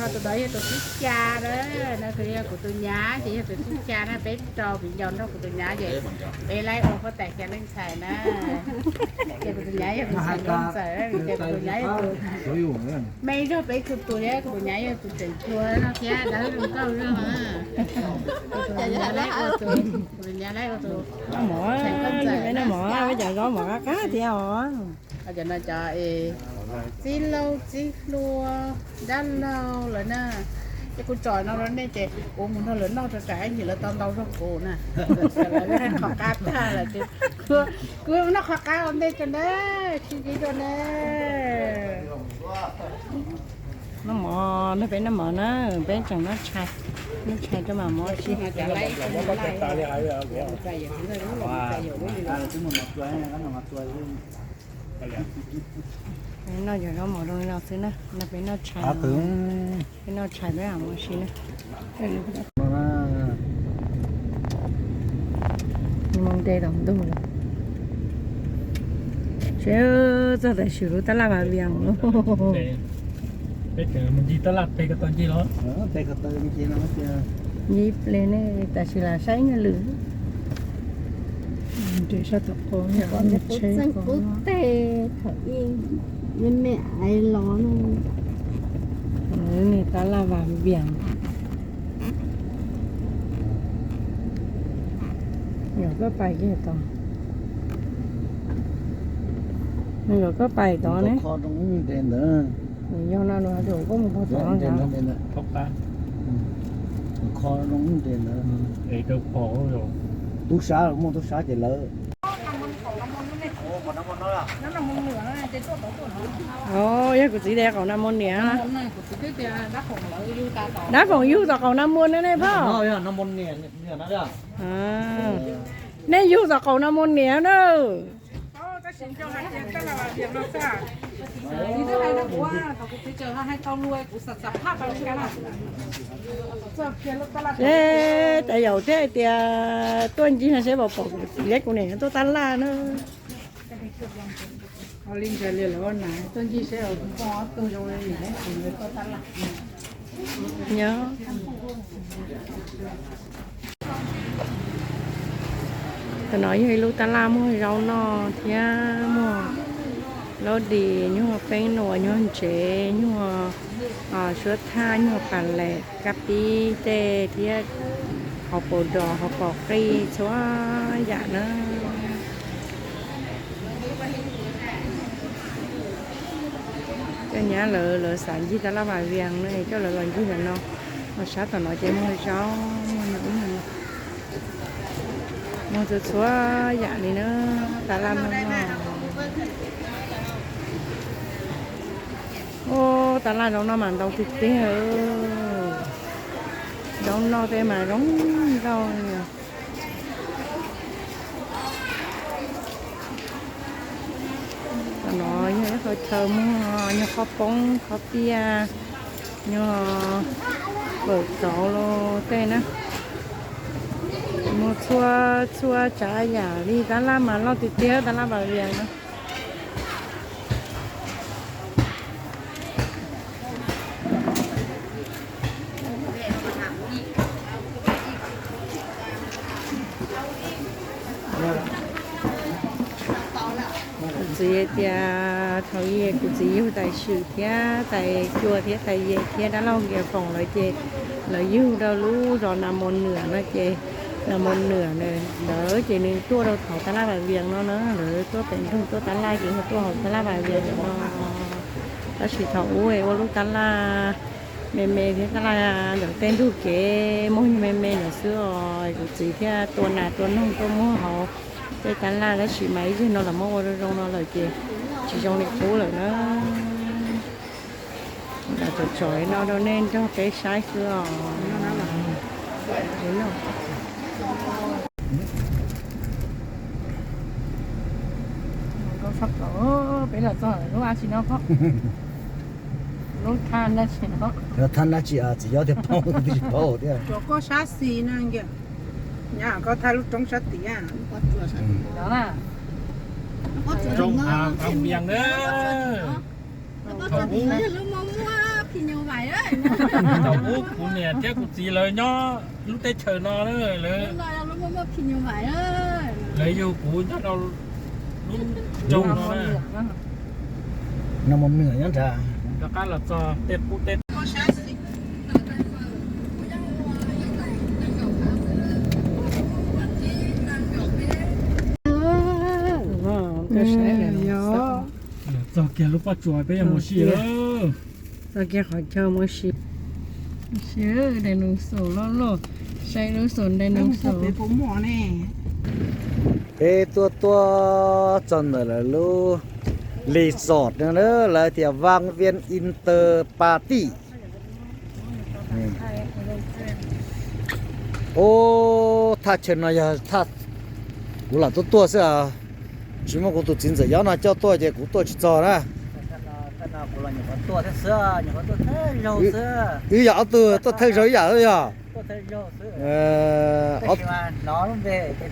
Tus no yog tus thib xya na, no yog kuv tus nyab ces yog tus thib xya na, peb rau viv ncaus nrog kuv tus nyab ces peb laib ua huab tais xya leej ntxhais na. Ces kuv tus nyab yog tus xeem nkauj ntxawm, ces kuv tus nyab yog tus me zog peb txhua tus thiab, kuv tus nyab yog tus tseem hluas no thiab dawb zoo nkauj zog. Kuv tus nyab laib ua tus, kuv tus nyab laib ua tus xeem nkauj ntxawm na. Peb cov zaub mov qab qab thiab os. Cov no cov txib laug txib hluas dab laug lawm na. Ces kuv tsom no rau nej ces kuv mus nrog lawv noj rau tsam ib ntsis lawv tau ntau zog kuv na. Lawv qhov qab tag lawm ces kuv noj qhov qab ua ntej tso na, sib ntsib dua na. Noj mov, nrog peb noj mov na, peb tseem noj tshais, noj tshais rau mam mus ua si. Noj cov zaub mov zoo li no xwb na, no peb noj tshais, peb noj tshais peb mam mus ua si na. Moo de tom ntug lawm. Seb txog tam sim lub tab laj Vaj Vias lawm. Peb tseem mus ncig tab laj pe ko taw ncig los. Ncig ple ne, tam sim lam saib nyuag lwm. Nres sab tom qab, txeeb kub teg thaum ub me me aiv los no. Nws tab laj Vaj Vias. Yog koj pais kiag tod, nws yog koj pais tod ne. Yog no nws hais tias koj mus puag tod. Tub sab, muaj tub sab ces lawv. Yog kuv txiv tias qaum nas mos niam. Dab foom yug tom qaum nas mos niam ne phauj. Nej yug tom qaum nas mos niam na. Seb tais yaum thiab hais tias tuaj ncig no seb puas pom kuv txiv thiab kuv niam tuaj tab laj na. Nyob, tam no yog ib lub tab laj muag zaub noj thiab muag laub dis, nyuag peeb nuam, nyuag ntsev, nyuag suab thaj, nyuag pas lam, kab pib tej thiab hauv paus dos, hauv paus qij, txhua yam na. Coj nyab lawv, lawv xav ncig tab laj Vaj Vias no es coj lawv los ncig ntawm no. Los sab tom no ces muag zaub, muag txhua txhua yam li na. Tab laj no, tab laj zaub noj mas ntau tiag tiag. Zaub noj tej mas zoo nkauj. Tam no yog ib qho chaw muag nyuag qhob poob, qhob piaj, nyuag pawm txauv los tej na. Muag txhua txhua tsav yam li, tab laj mas loj tiag tiag, tab laj Vaj Vias na. Kuv txiv tias thaum ub kuv txiv yug tais swm thiab tais cua thiab tais yem thiab dab laug Nkias Foom lawv ces lawv yug rau lub zos Nas Mos Nwam no ces Nas Mos Nwam ntawd ces nws tuaj rau hauv tab laj Vaj Vias no na, lawv tuaj pem nroog tuaj tab laj ces yog tuaj hauv tab laj Vaj Vias no. Tab sis thaum ub ua lub tab laj me me thiab tab laj ntawm tej ntug kev muag me me ntawd xwb os, kuv txiv thiaj tua nas tua noog tuaj muag hauv tej tab laj, tab sis mas ib zaug no los muab ua zoo zoo no lawm ces tsis zoo li qub lawm na. Los tsom tsom no rau nej nrog peb saib xwb os. Peb los txog lub dab tsi no, lub thaj dab tsi no, thaj dab tsi txiv Yob thiaj paub, kuv twb tsis paub thiab. Koj sab xis na, koj thaj lub roob sab tid. Roob Hav Vias na. Thaum ub kuv niam thiab kuv txiv lawv nyob lub teb chaws no, lawv, lawv yug kuv nyob rau lub nroog no. No mos mws nyob nrad. Rov qab los txog tej qub teb. Txog kiag lub pob tsuas peb yuav mus si lawm. Txog kiag qhov chaw mus si. Si, dinosaur loj loj, saib lub xus dinosaur. Peb tuaj tuaj txog ntawm lawv lub resort no, lawv tias Vaj Viaj Interparty. Ub, thaj chaw no yog thaj kuv lam tuaj tuaj xwb, tsis muaj kuv tus txiv ntxawm yob no coj tuaj ces kuv tuaj tsis txog na. Wb yog ob tug tuaj thawj zaug ib yam yog.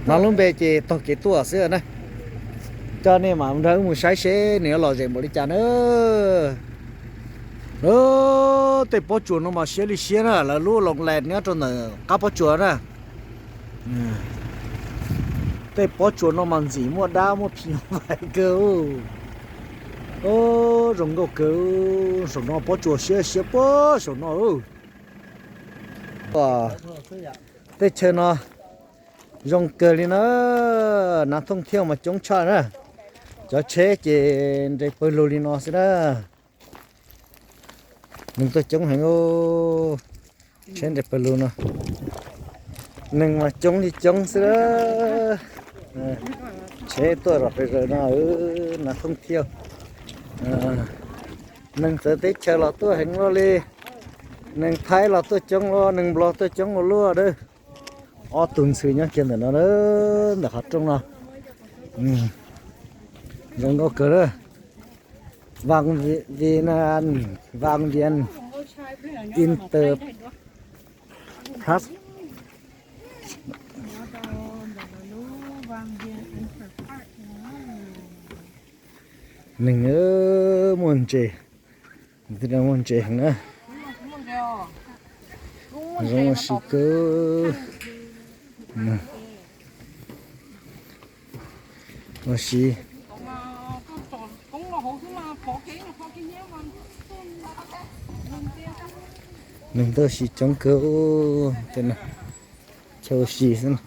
Hnov lub npe ces taug kev tuaj xwb na. Coj nej mam nrog wb mus saib seb nws yuav lom zem npaum li cas na. Tej pob tsuas no mas siab li siab na, lawv lub loos las nyob rau ntawm qab pob tsuas na. Tej pob tsuas no mas ntxim muaj dab muaj phim nyuj vais kawg. Zoo nkauj kawg. Saum no pob tsuas siab siab puag saum no. Tej chaw no zoo kawg li na, nav thooj thiaj mas coob tshaj na. Cov tsheb ces nres pawg lug li no xwb na. Neeg tuaj coob heev, tsheb nres pawg lug no. Neeg mas coob li coob xwb. Tsheb tuaj zom pes zaws no, nav thooj thiaj. Neeg txawv teb chaws los tuaj heev luaj li. Neeg Thaib los tuaj coob ua, neeg Nplog tuaj coob ua luaj a. Ob tug ntxhw nyob kiag ntawm no, ntawm qhov rooj no. Zoo nkauj kawg lawm. Vaj Viaj, Vaj Viaj Inter Plus. Neeg muaj ntses, muaj ntses heev na. Zoo ua si kawg. Ua si. Neeg tuaj ua si coob kawg, chaw ua si xwb.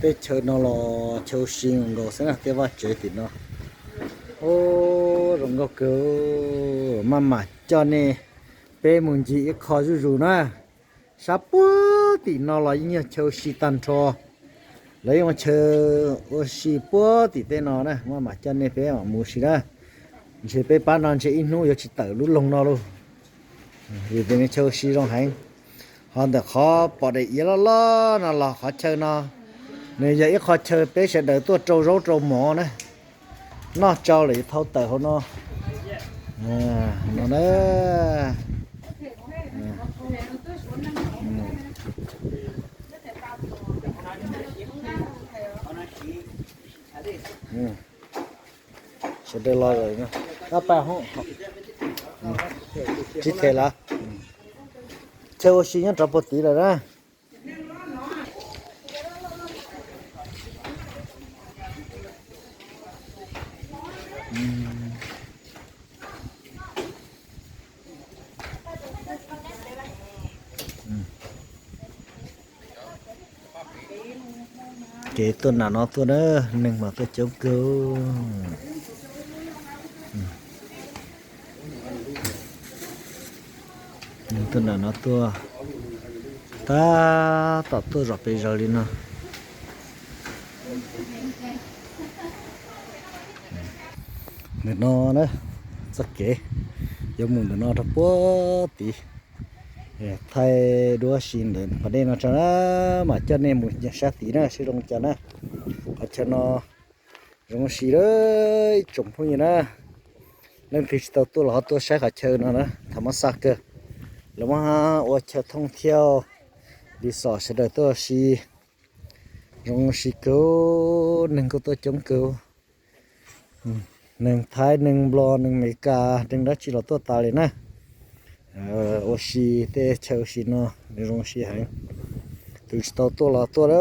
Tej chaw no los chaw ua si nkaus xwb na, tej vaj tsev tim no. Ub, zoo nkauj kawg, maj mam coj nej peb mus ncig ib qho zuj zus na. Sab puag tim no los yeej yog chaw ua si tag nrho. Lawv yeej ua chaw ua si puag tim tej no na, maj mam coj nej peb mam mus si na. Ntshe peb pab no ntshe ib hnub yuav tsis tawm lub loog no lauj. Vim tias nws chaw ua si zoo heev. Ho ntawm qhov pom daim iav loj loj no los qhov chaw no, nws yog ib qho chaw peb sawv daws tuaj rau zaub rau mov na. Noj tsau lawm yuav thau tawm hauv no. No na. Sawv daws los, ab paj hoob, tsis them lawm. Chaw ua si nyob rov puag tid lawm na. Kev tuaj nram no tuaj na, neeg mas tuaj coob kawg. Neeg tuaj nram no tuaj, tab tom tuaj zom pes zaws li no. Ntawm no na, txoj kev yuav mus ntawm no rau puag tid. Thaij duab si ntawm qhov dej no tso na, mam coj nej mus sab tid na seb zoo li cas na. Qhov chaw no zoo ua si lawm ib tsoom phooj ywg na. Leej twg tsis tau tuaj los ho tuaj saib qhov chaw no na, tham mab xaj kawg. Lawv muab ua chaw thooj thiab, li xom sawv daws tuaj ua si, zoo ua si kawg, neeg kuj tuaj coob kawg. Neeg Thaib, neeg Nplog, neeg Amelikas, neeg dab tsi los tuaj tas li na. Ua si tej chaw ua si no nws zoo ua si heev. Tus tsis tau tuaj los tuaj,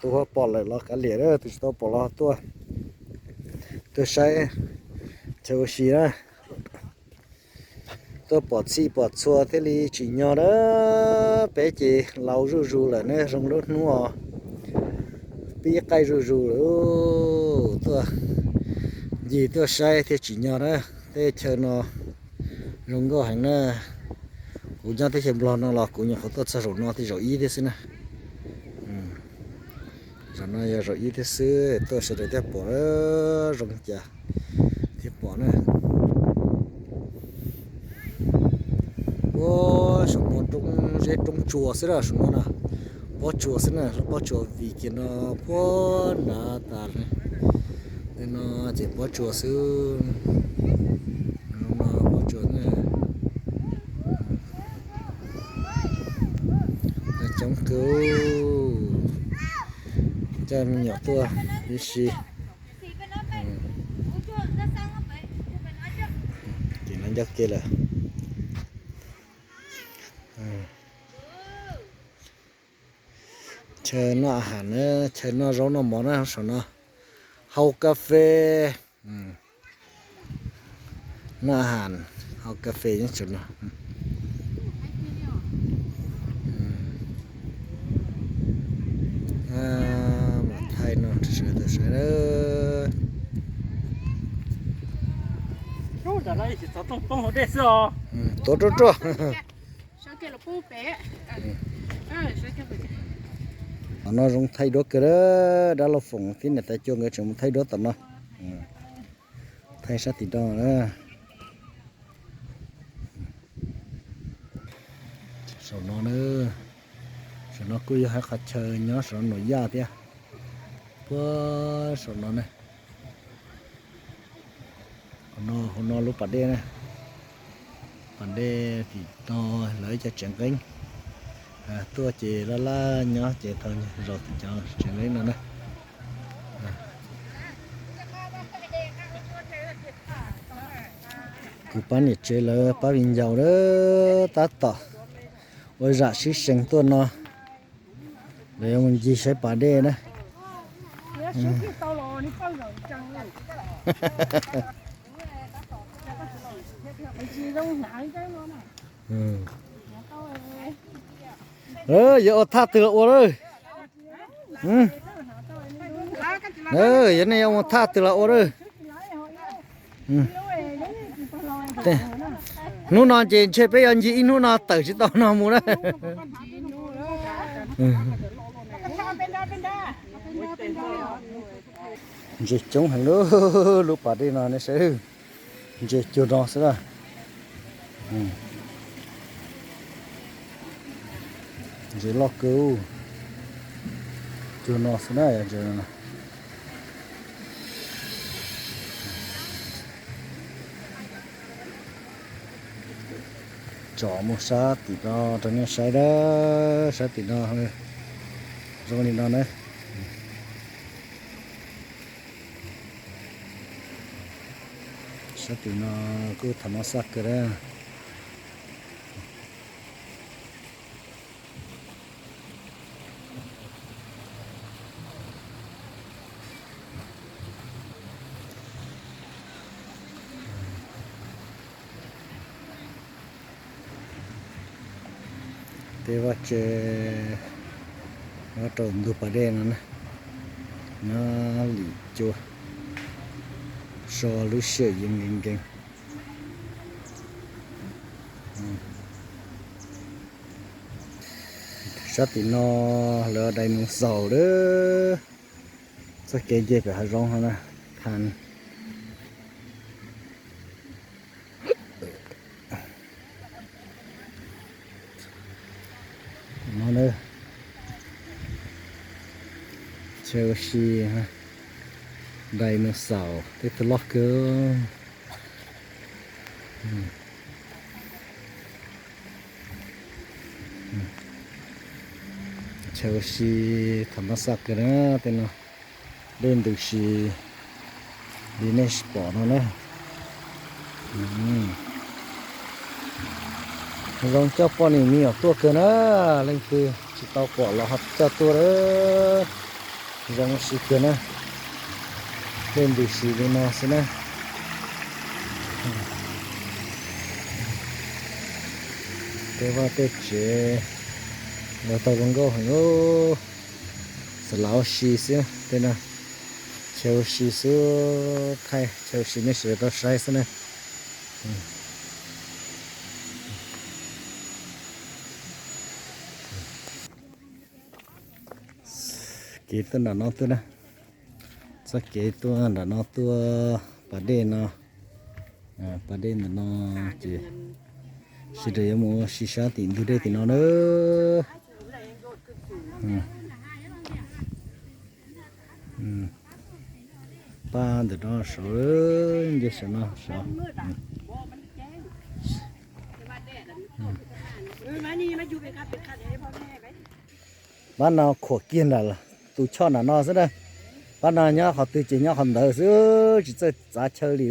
tus ho pom lawm los kav liam, tus tsis tau pom los tuaj, tuaj saib chaw ua si na. Tuaj pom txhij pom txhua thiaj li tsim nyog na. Peb ces laus zuj zus lawm ne, zoo lub hnub os, pib qaij zuj zus lawm. Tuaj ncig tuaj saib thiaj tsim nyog na. Tej chaw no zoo nkauj heev na. Kuv nyob teb chaws Nplog no los kuv nyuam qhuav tuaj txog zaum no thiaj zaum ib thiab xwb na. Zaum no yog zaum ib thiab xwb, tuaj sawv daws thiaj pom zoo cas thiaj pom na. Puag saum no roob zeb roob tsuas xwb na, saum no na, pob tsuas xwb na, pob tsuas vim kiag no puag nrad tas. Tej no ces pob tsuas xwb. Pob tsuas na. Coob kawg. Coj me nyuam tuaj ib si. Ces no ncauj ke lawm. Chaw noj a has na, chaw noj zaub noj mov na, saum no hau kas fes. Noj a has, hau kas fes nyob saum no. Mam thaij no rau sawv daws saib. Tuav ruaj ruaj. Tom no zoo thaij duab kawg, dab laug Foom thiab niam tais Cua nkawd tseem mus thaij duab tom no. Thaij sab tim no na. Saum no na, saum no kuj yog hais qhov chaw nyob saum no Nuam Yaj thiab. Puag saum no na. Hauv no, hauv no lub pas dej na. Pas dej tim no lawv ib co tsev nqeeb. Tuaj ces laj laj nyob ces tau zaum tim cov tsev nqeeb no na. Kuv pab niam tsev lawv pab viv ncaus lawm tab tom ua zam sib seev tuaj no. Lawv yuav mus ncig saib pas dej na. Yuav ua thaj twg los ua lawm. Yog nej yuav mus thaj twg los ua lawm. Hnub no ces ntshe peb yuav ncig ib hnub no tawm tsis tau no mus na. Ntses coob heev lub, lub pas dej no nej saib. Ntses cuag no xwb na. Ntses loj kawg, cuag no xwb na. Tsom mus sab tim no rau nej saib na, sab tim no zoo li no na. Sab tim no kuj tham mab xaj kawg na. Tej vaj tse nyob rau ntug pas dej no na, nyob lim cua, so lub sij hawm yeej nkees nkees. Sab tim no lawv dai mus xaus lawm, txoj kev nce pem hav zoov no na, tha no na, chaw ua si, dai mus xaus tej tug loj kawg. Chaw si tham mas xaj kawg na, tej no dej ntws si li nej pom no na. Zoo coj poj niam me nyuam tuaj kawg na, leej twg tsis tau pom los ho coj tuaj a. Zoo si kawg na, dej ntws si li no xwb na. Tej vaj tej tsev los tau zoo nkauj heev. Xav ua si xwb tej no, chaw ua si xwb, thaij chaw ua si nej sawv daws tau saib xwb na. Kev tuaj nram no tuaj na, txoj kev tuaj nram no tuaj pas dej no, pas dej ntawm no ces sawv daws yuav mus ua si sab tim ntug dej tim no na. Pab ntawm no saud, nce saum no saud. Pab no khuam kiag nram tus choj nram no xwb na. Pab no nyob qhov twg ces nyob qhov ntawd xwb, tsis txawj txav chaw li.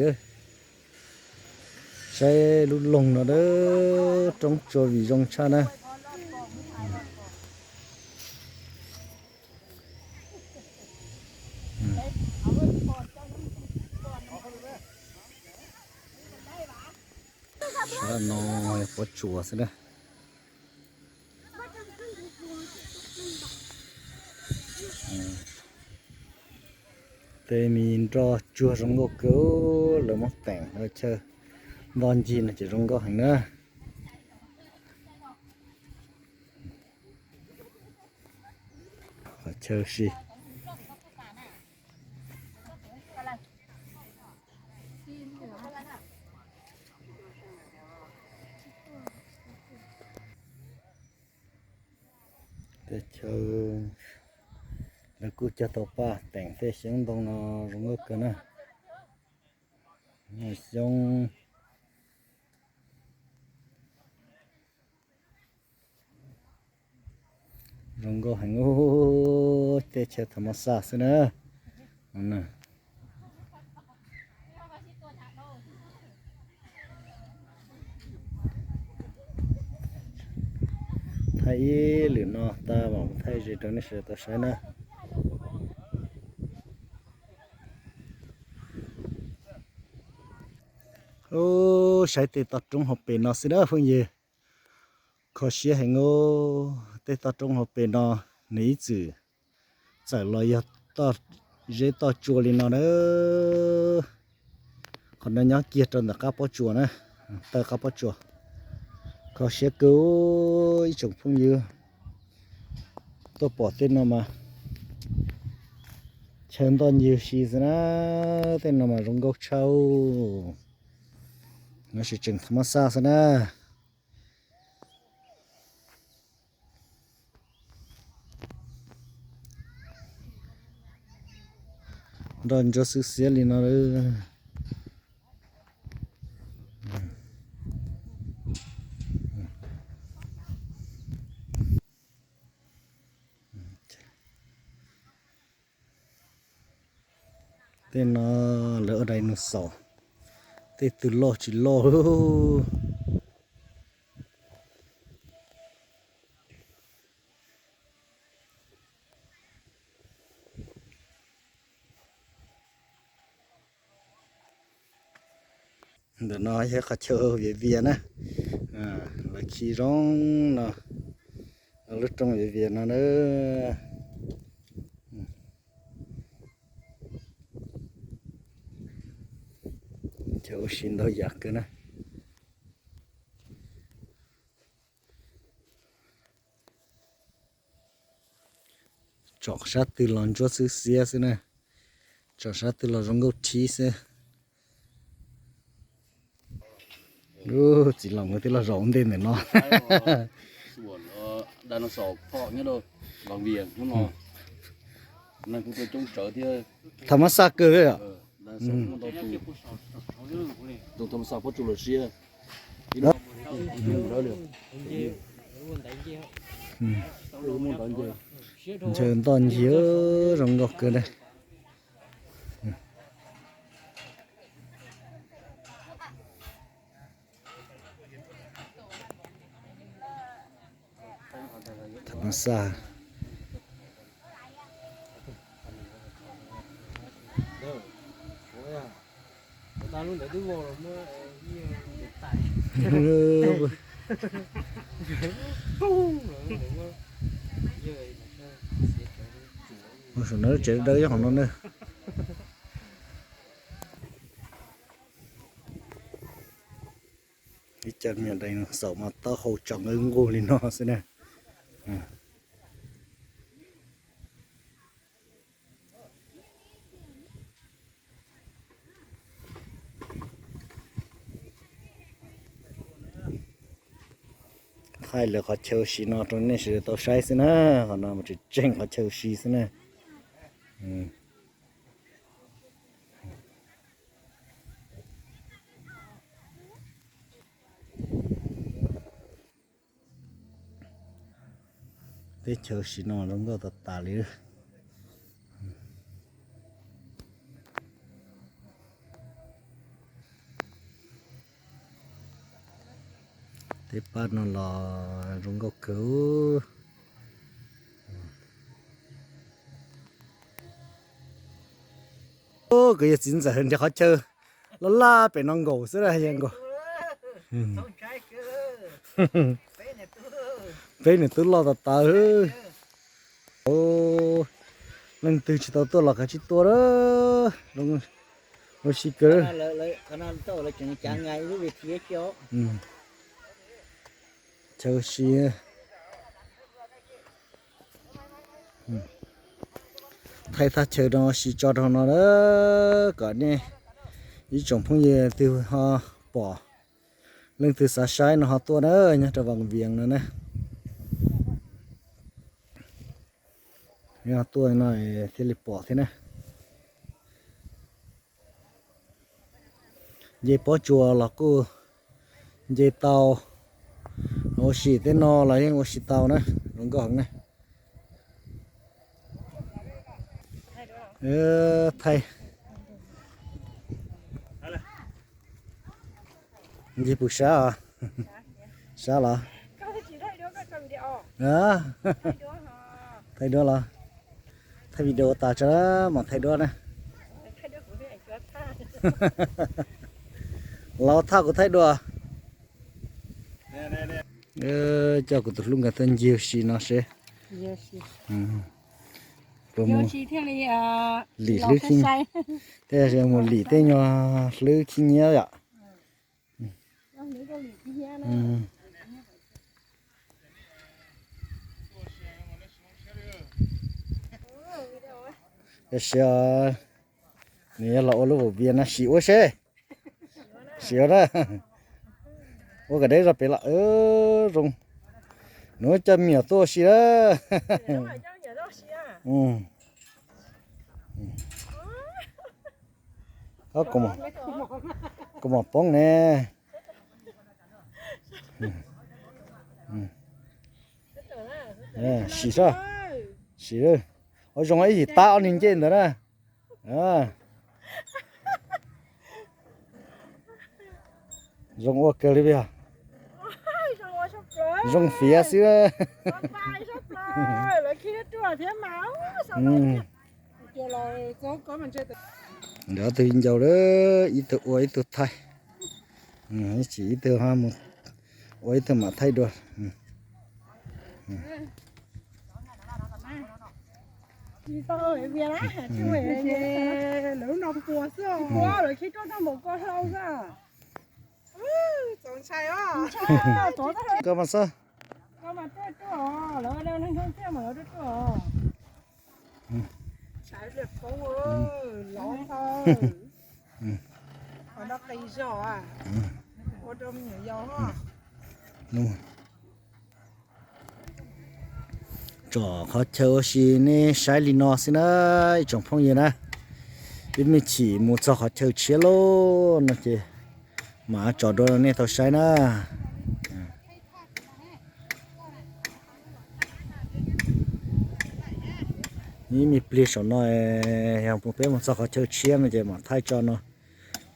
Saib lub loog no, roob tsua vim zoo tshaj na. Sab no yog pob tsuas xwb na. Tej me nroj tsuag zoo nkauj kawg, lawv muab teem chaw ntoj ncig no ces zoo nkauj heev na. Qhov chaw si. Tej chaw lawv kuj cog tau paj teem tej xyoob ntoo no zoo nkauj kawg na. Xyoob zoo nkauj heev, tej chaw tham mas xaj xwb na. Thaij ib lwm no tag mam thaij ze rau nej sawv daws tau saib na. Ub, saib tej toj roob hauv pes no xwb na phooj ywg. Kho siab heev, tej toj roob hauv pes no nws ib txwm txawm los yog toj zeb toj tsua li no na. Qhov no nyob kiag rau ntawm qab pob tsuas na, taw qab pob tsuas. Kho siab kawg ib tsoom phooj ywg, tuaj pom tej no mas chaw ntoj ncig si xwb na. Tej no mas zoo nkauj tshaj, no tseem tham mas xaj xwb na. Nroj ntsuab xwb xiab li no. Tej no lawv ua dinosaur, tej tw loj tsis loj. Ntawm no yog qhov chaw viav vias na, lawv khi zoo no, lub rooj viav vias no na. Chaw ua si ntau yam kawg na. Tsom sab twg los ntsuab xwb xiab xwb na, tsom sab twg los zoo nkauj thib xwb. Txiv Loos nkawd twb los zaum ntej ntawm no. Tham mas xaj kawg li. Tham mas xaj pob tsuas lawm siab. Muaj ntawv nce. Ntshaw ntoj ncig zoo nkauj kawg na. Tham ma xaj. Ua saum no tsev dawb nyob hauv no na. Ib co me nyuam dees xaum mas taub hau tsom nqawj nqug li no xwb na. Thaij lawv qhov chaw ua si no rau nej sawv daws tau saib xwb na. Qhov no mas tseem tseem qhov chaw ua si xwb na. Teb chaws sim no zoo nkauj tas tas li. Tej pab no los zoo nkauj kawg. Kuv yog txiv ntxawm nrhiav qhov chaw laj laj pem no nkaum xwb na, yog nkaus. Peb niam tub loj tas tas. Leej twg tsis tau tuaj los kav tsij tuaj, zoo si kawg. Chaw si. Thaij thaj chaw no ua si tso rau no na, kom nej ib tsoom phooj ywg twg ho pom, leej twg xav saib no ho tuaj na, nyob rau Vaj Vias no na. Yog tuaj no thiaj li pom thiab na. Nce pob tsuas los kuj nce tau, ua si tej no los yeej ua si tau na, zoo nkauj heev na. Thaij. Nce puas sab os? Sab los? Thaij duab los? Thaij video tas tso mam thaij duab na. Los thaj kuv thaij dua. Coj kuv tus hlub nkawd tuaj ncig ua si no seb. Puas mus lim hlwb khib, tej mus lim tej nyuag hlwb khib nyiab yom. Yog siav, nws yog los ua lub vaum vias na, sim ua seb. Sim ua na. Ua kom deb zog pem los zoo. Nws coj me nyuam tuaj ua si na. Koj kuv mom poob ne. Sim, sim, ua zoo ib yim tab ob niag ncej ntawd na. Zoo ua kawg li yog. Zoo fiav xwb. Nkawd ob tug viv ncaus, ib tug ua ib tug thaij, ib tug mus ua ib tug mam thaij dua. Lawv no puas xwb, lawv khib roj tag npaum ko hlau xwb. Koj mas xwb. Tsom qhov chaw ua si nej saib li no xwb na, ib tsoom phooj ywg na. Ib me chim mus txog qhov chaw tshiab lauj no ces mam tsom dua nej tau saib na. Ib me pliag saum no yog peb mus txog qhov chaw tshiab no ces mam thaij tso no,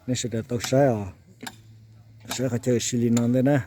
nej sawv daws tau saib os. Saib qhov chaw ua si li no ntej na.